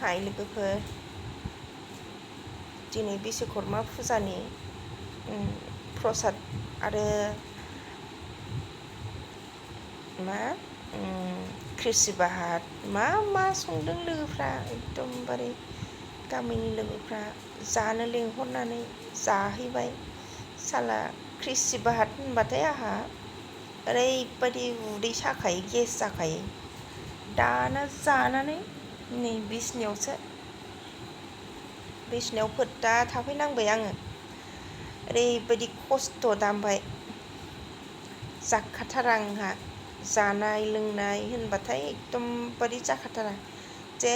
हाय लोगोफोर दिनै बिश्वकर्मा फुजानि प्रसाद आरो मा कृषि बाहार मा संदों लोगोफ्रा एकदमबारे गामिनि लोगोफ्रा जानो लेंहरनानै जाहैबाय साला कृषि बाहार होनबाथाय आंहा ओरैबायदि उदै साखायो गेस जाखायो दाना जानानै नै बिसिनायाव फोद्दा थाफैनांबाय आङो ओरैबायदि खस्थ' दा ओमफ्राय जाखाथारा आंहा जानाय लोंनाय होनबाथाय एकदमबारे जाखाथारा जै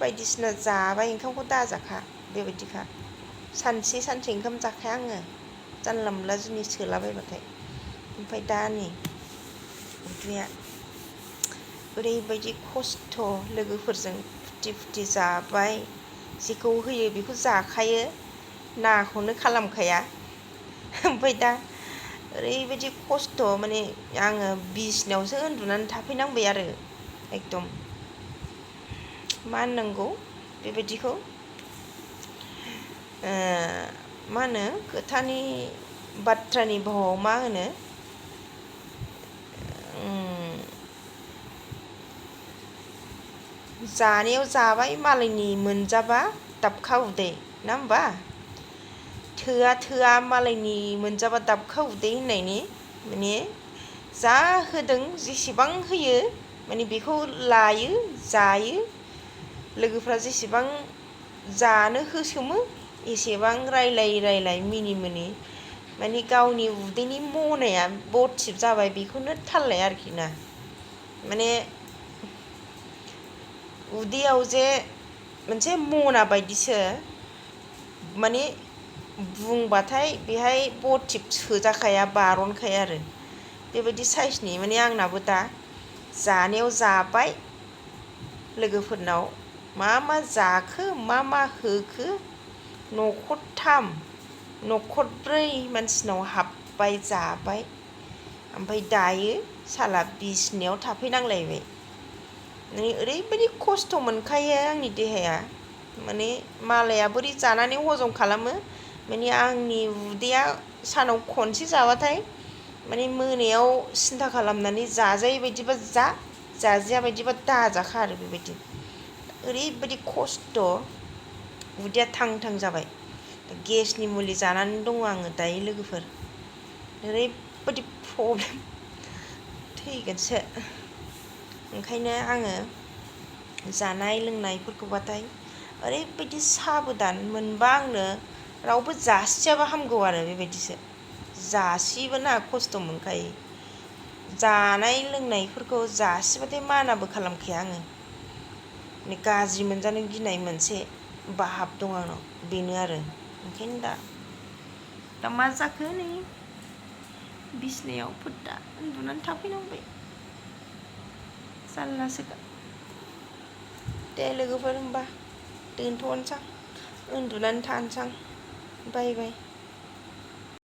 बायदिसिना जाबाय ओंखामखौ दाजाखा बेबायदिखा सानसे ओंखाम जाखाया आङो जानला मोनला जिनिस सोलाबायबाथाय ओमफ्राय दा नै उदैया ओरैबायदि खस्थ' लोगोफोरजों फुथि जाबाय जेखौ होयो बेखौ जाखायो नाखौनो खालामखाया ओमफ्राय दा ओरैबायदि खस्थ' माने आङो बिसिनायावसो उन्दुनानै थाफैनांबाय आरो एकदम मा होननांगौ बेबायदिखौ मा होनो खोथानि बाथ्रानि भावाव मा होनो जानायाव जाबाय मालायनि मोनजाबा दाबखा उदै ना होमबा थोआ मालायनि मोनजाबा दाबखा उदै होननायनि माने जा होदों जेसेबां होयो माने बेखौ लायो जायो लोगोफ्रा जेसेबां जानो होसोमो एसेबां रायलाय मिनि माने गावनि उदैनि मनाया बरथिब जाबाय बेखौनो थाल लाया आरोखि ना माने उदैयाव जे मोनसे मना बायदिसो माने बुंबाथाय बेहाय बरथिब सोजाखाया बारनखाया आरो बेबायदि साइसनि माने आंनाबो दा जानायाव जाबाय लोगोफोरनाव मा जाखो मा होखो न'खरब्रै मानसिनाव हाबबाय जाबाय ओमफ्राय दायो साला बिसिनायाव थाफैनांलायबाय माने ओरैबायदि खस्थ' मोनखायो आंनि देहाया माने मालाया बोरै जानानै हजम खालामो माने आंनि उदैया सानाव खनसे जाबाथाय माने मोनायाव सिन्था खालामनानै जाजायै बायदिबा जाजाया बायदिबा दाजाखा आरो बेबायदि ओरैबायदि खस्थ' उदैया थां जाबाय गेसनि मुलि जानानै दङ आङो दायो लोगोफोर ओरैबायदि प्रब्लेम थैगोनसो ओंखायनो आङो जानाय लोंनायफोरखौबाथाय ओरैबायदि साबधान मोनबा आंनो रावबो जासियाबा हामगौ आरो बेबायदिसो जासियोबो ना खस्थ' मोनखायो जानाय लोंनायफोरखौ जासिबाथाय मानाबो खालामखाया आङो माने गाज्रि मोनजानो गिनाय मोनसे बाहाब दं आंनाव बेनो आरो ओंखायनो दा मा जाखो नै बिसिनायाव फोद्दा उन्दुनानै थाफैनांबाय जारलासो दे लोगोफोर होमबा दोनथ'नोसै आं उन्दुनानै थानोसै आं बाय